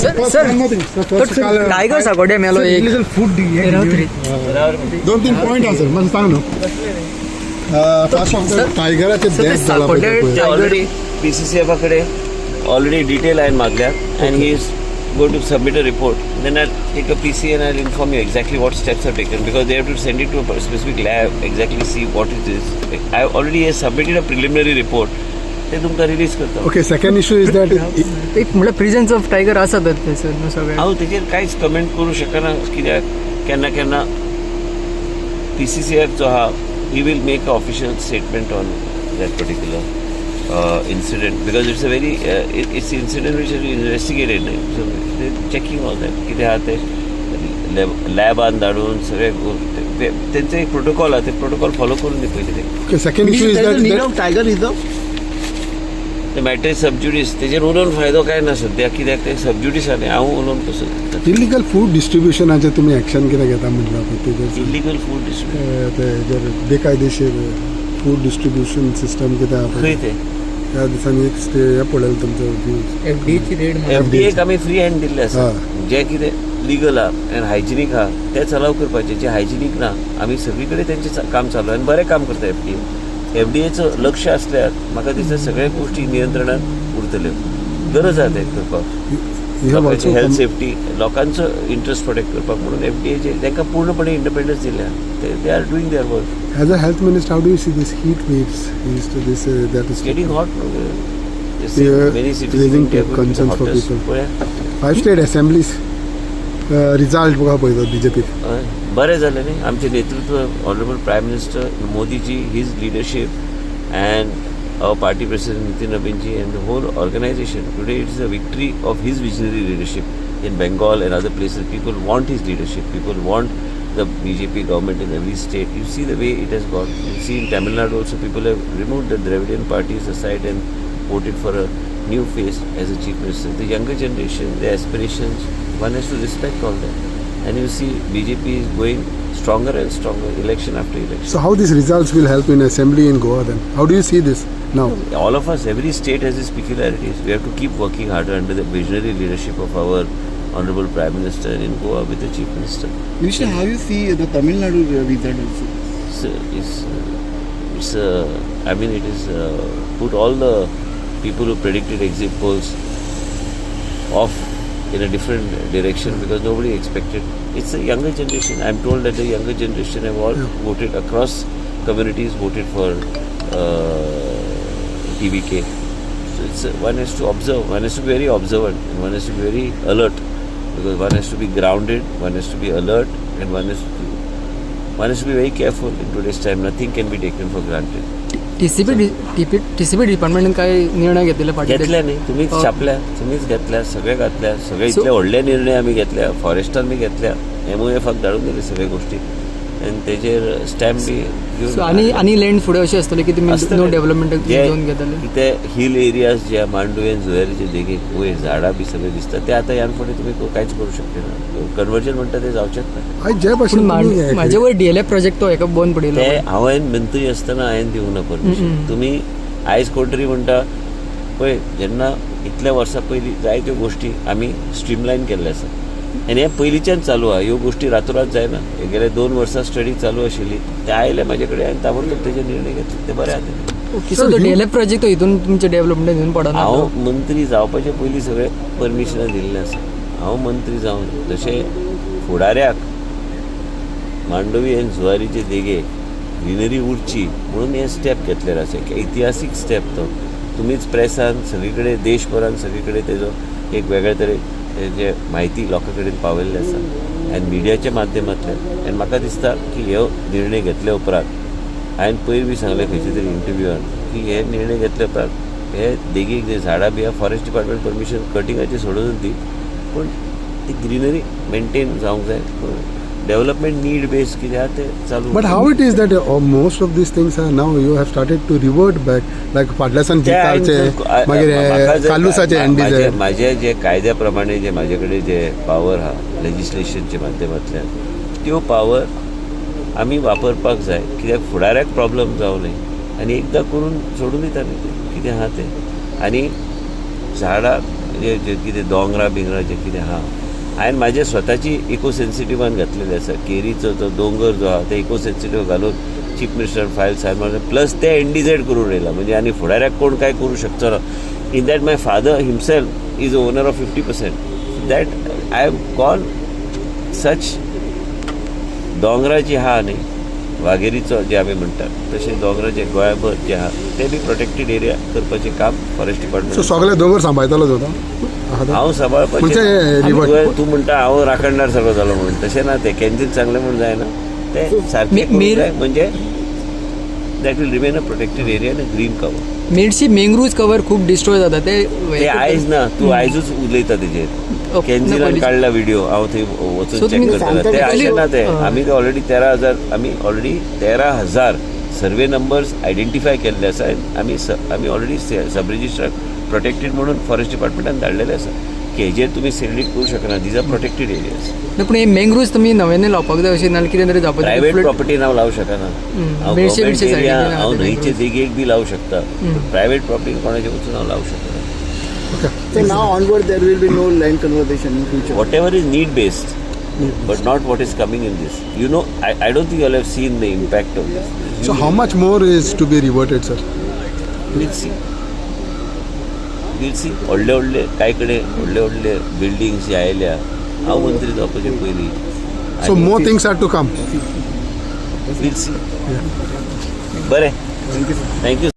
Sir, tiger साकोडे मेलो एक. Food. दोन तीन पॉयंट आसा मातशें सांग न्हू. फर्स्ट ऑफ ऑल, टायगराचे सर, ते डेथ जाला साकोड्डे पळय. ते ऑलरेडी पीसीसीएफा कडेन ऑलरेडी डिटेल हांवें मागल्या and he is going to submit a report. Then I'll take a PC and I'll inform you exactly what steps are taken, because they have to send it to a specific lab, exactly see what it is. I already have submitted a preliminary report. ते तुमकां release करता. Okay, second issue is that एक म्हळ्यार presence of tiger आसा तर थंयसर न्हू सगळें. हांव तेजेर कांयच कमेंट करूं शकना, कित्याक केन्ना केन्ना पीसीसीएफ जो आहा, he will make a official statement on that particular incident, because it's a very it's incident which is investigated न्हय. सो चॅकिंग ऑल that, कितें आहा तें लॅबान धाडून सगळे तेंचे एक प्रोटोकॉल आहा, ते प्रोटोकॉल फॉलो करून दी पयलीं ते. Okay, second issue is that tiger reserve. ते मॅटर सबज्युडीस, तेजेर उलोवन फायदो काय ना सद्या, कित्याक ते सबज्युडीस आहा न्ही. हांव उलोवन कसो इलिगल फूड डिस्ट्रिब्युशनाचेर तुमी एक्शन कितें घेता म्हटलं पळय तेजेर. Illegal food distribution? ते हेजेर, बेकायदेशीर फूड डिस्ट्रिब्युशन सिस्टम कितें आहा खंय पळय. ते? ह्या दिसांनी एक स्टे हे पळयलें तुमचो व्यूज. एफडीएची रेड. एफडीएक आमी फ्री हँड दिल्ले आसा. जे कितें लिगल आहा आनी हायजिनीक आहा तेच अलाव करपाचे. जे हायजिनीक ना, आमी सगळी कडेन तेंचें काम चालू आनी बरें काम करता एफडीए. एफडीएचो लक्ष आसल्यार म्हाका दिसता सगळ्या गोश्टी नियंत्रणात उरतल्यो. गरज आहा तें करपाक. You have लोकांची ऑल्सो हेल्थ सेफ्टी, लोकांचो इंट्रस्ट प्रोटेक्ट करपाक म्हणून एफडीएचे तांकां पूर्णपणे इंडिपेंडन्स दिल्या. ते they are doing their work. As a health minister, how do you see this heat waves? Is to this that is getting hot. Yeah, many cities raising concerns for people. Five state assemblies result बघा पळयतो BJP. बरें जालें न्ही. आमचें नेतृत्व, honourable prime minister Modiji, his leadership and our party president Nitin Nabinji and the whole organization. Today it is a victory of his visionary leadership in Bengal and other places. People want his leadership. People want the BJP government in every state. You see the way it has gone. You see in Tamil Nadu also, people have removed the Dravidian parties aside and voted for a new face as a chief minister. The younger generation, their aspirations, one has to respect all that. And you see BJP is going stronger and stronger election after election. So how these results will help in assembly in Goa then? How do you see this now? All of us, every state has its peculiarities. We have to keep working harder under the visionary leadership of our Honorable Prime Minister and in Goa with the Chief Minister. Minister, how you see the Tamil Nadu result also? So it's, I mean, it is put all the people who predicted exit polls off in a different direction, because nobody expected. It's a younger generation. I'm told that the younger generation have all voted across communities, voted for TVK. So one has to observe, one has to be very observant, and one has to be very alert, because one has to be grounded, one has to be alert, and one has to be very careful in today's time. Nothing can be taken for granted. TCP TCP डिपार्टमेंटान काय निर्णय घेतलेले फाटले? घेतल्या न्ही, तुमीच छापल्या, तुमीच घेतल्या, सगळे घातल्या, सगळे इतले व्हडले निर्णय आमी घेतल्या, फॉरेस्टान बी घेतल्या, एमओएफाक धाडून दिले सगळे गोष्टी आनी तेजेर स्टॅम्प बी घेवन. सो आनी आनी लँड फुडें अशें आसतलें की तुमी आसतलें. नो डेव्हलपमेंट जे झोन घेतले? कितें हिल एरियाज जे मांडवी आनी जुवेरीचे देगेक वयर झाडां बी सगळे दिसता, ते आतां ह्यान फुडें तुमी कांयच करूं शकले ना. कन्वर्जन म्हणटा ते जावचेंच ना. आयज जे भाशेन पूण तुमी म्हाजे वयर डीएलएफ प्रोजेक्ट तो हेका बंद पडिल्लो. ते हांवें मंत्री आसतना हांवें दिवंक ना परमिशन. तुमी आयज कोण तरी म्हणटा पळय, जेन्ना इतल्या वर्सां पयलीं जायत्यो गोश्टी आमी स्ट्रीमलायन केल्ले आसा आनी हें पयलींच्यान चालू आहा. ह्यो गोश्टी रातोरात जायना. हे गेले 2 वर्सां स्टडी चालू आशिल्ली. ते आयले म्हाजे कडेन आनी ताबडतोब तेजेर निर्णय घेतले. ते बरें आहा. ओके, सो तो डीएलएफ प्रोजेक्ट तो हितून तुमचे डेव्हलपमेंट हितून पडना? हांव मंत्री जावपाचे पयलीं सगळें परमिशनां दिल्लें आसा. हांव मंत्री जावन जशें फुडाऱ्याक मांडवी आनी जुवारीचे देगे ग्रिनरी उरची म्हणून हें स्टेप घेतलेलें आसा. एक इतिहासीक स्टेप तो. तुमीच प्रेसान सगळी कडेन, देशभरान सगळी कडेन तेजो एक वेगळे तरेन जे म्हायती लोकां कडेन पावयल्ली आसा आनी मिडियाच्या माध्यमांतल्यान. आनी म्हाका दिसता की ह्यो निर्णय घेतले उपरांत, हांवें पयर बी सांगलें खंयच्या तरी इंटरव्यूआन की हे निर्णय घेतले उपरांत हे देगेक जे झाडां बी आहा, फॉरेस्ट डिपार्टमेंट परमिशन कटिंगाची सोडून दी, पूण ती ग्रिनरी मेंटेन जावंक जाय. डेव्हलपमेंट नीड बेस कितें आहा तें चालू. But how it is that most of these things are now you have started to revert back, like फाटल्या सान ते जितारचे, मागीर म्हाका जर कालुसाचे एनडीजे. माझे जे कायद्या प्रमाणे जे म्हाजे कडेन जे पावर आहा लेजिस्लेशनच्या माध्यमांतल्यान, त्यो पावर आमी वापरपाक जाय, कित्याक फुडाऱ्याक प्रॉब्लम जावं न्हय. आनी एकदां करून सोडून दिता न्ही, तें कितें आहा तें. आनी झाडां म्हणजे जे कितें दोंगरा बिंगरा जे कितें आहा, हांवें म्हाजे स्वताची इको सेन्सिटिवान घातलेले आसा. केरीचो तो दोंगर जो आहा ते इको सेन्सिटीव घालून चीफ मिनिस्टर फायल सायन मारून प्लस ते एनडीझेड करून येयला. म्हणजे आनी फुडाऱ्याक कोण काय करूं शकचो ना. In that my father himself is owner of 50%, that I am gone such. दोंगराची आहा न्ही, वागेरीचो जे आमी म्हणटात तशें दोंगराचे गोंयाभर जे आहा ते बी प्रोटेक्टेड एरिया करपाचें काम फॉरेस्ट सो डिपार्टमेंट. सगळे दोंगर सांबाळटलो तो आहा तो? हांव सांबाळपाचें म्हणजे रिवर्ट. तूं म्हणटा हांव राखणदार सारको जालो म्हणून, तशें ना. तें केन्जीन सांगलें म्हणून जायना, तें सारकें करूंक जाय. म्हणजे that will remain a protected area आनी ग्रीन कवर. मेडशी मेंग्रूज कवर खूब डिस्ट्रॉय जाता ते. ते आयज ना, तूं आयजूच उलयता तेजेर. ओके, केन्झीनान ना, काडला व्हिडिओ, हांव थंय वचून So check तुमी करतालो. सांगता ते पयलीं- अशें ना ते. हय. आमी ते ऑलरेडी 13,000, आमी ऑलरेडी 13,000 सर्वे नंबर्स आयडेंटिफाय केल्ले आसा. आमी ऑलरेडी सब रजिस्ट्रार प्रोटेक्टेड म्हणून फॉरेस्ट डिपार्टमेंटान धाडलेले आसा की हेजेर तुमी सेलिब्रेट करूं शकना, these are protected areas. ना, पूण हे मेंग्रूज तुमी नव्याने लावपाक जाय अशें, नाल्यार कितें तरी जावपाचें. प्रायवेट flood- property हांव लावं शकना. हांव मेळशे गव्हर्मेंट मेळशे एरिया सायडीन हांव आहा ते न्हंयचे mangroves. देगेक बी लावं शकता, प्रायवेट प्रॉपर्टी कोणाचे वचून हांव लावं शकना. So now onward there will be no land conversation in future. Whatever is need based, but not what is coming in this. I don't think you all have seen the impact of this. So how much more is to be reverted, sir? We'll see, we'll see. व्हडले व्हडले कांय कडेन व्हडले व्हडले buildings जे आयल्या हांव मंत्री जावपाचे पयलीं. So more things are to come. We'll see. बरें, thank you.